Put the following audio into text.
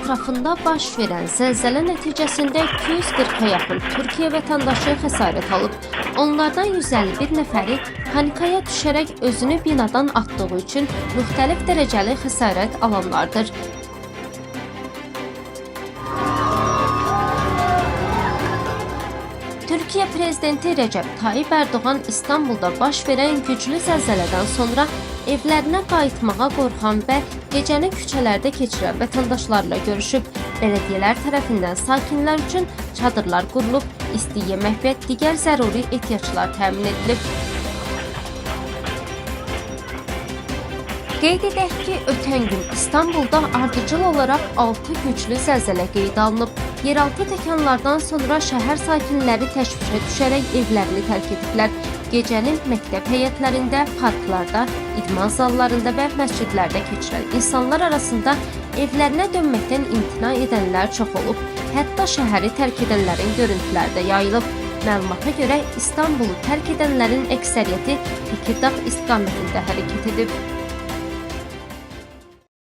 ətrafında baş verən zəlzələ nəticəsində 240-a yaxın Türkiyə vətəndaşı xəsarət alıb. Onlardan 151 nəfəri panikaya düşərək özünü binadan atdığı üçün müxtəlif dərəcəli xəsarət alanlardır. Türkiyə prezidenti Rəcəb Tayyip Ərdoğan İstanbulda baş verən güclü zəlzələdən sonra evlərinə qayıtmağa qorxan və gecəni küçələrdə keçirən vətəndaşlarla görüşüb. Bələdiyyələr tərəfindən sakinlər üçün çadırlar qurulub, isti yemək və digər zəruri ehtiyaclar təmin edilib. Qeyd edək ki, ötən gün İstanbulda ardıcıl olaraq 6 güclü zəlzələ qeydə alınıb. Yeraltı təkanlardan sonra şəhər sakinləri təşvişə düşərək evlərini tərk ediblər. Gecəni məktəb həyətlərində, parklarda, idman zallarında və məscidlərdə keçirən insanlar arasında evlərinə dönməkdən imtina edənlər çox olub. Hətta şəhəri tərk edənlərin görüntüləri də yayılıb. Məlumata görə İstanbulu tərk edənlərin əksəriyyəti Tekirdağ istiqamətində hərəkət edib.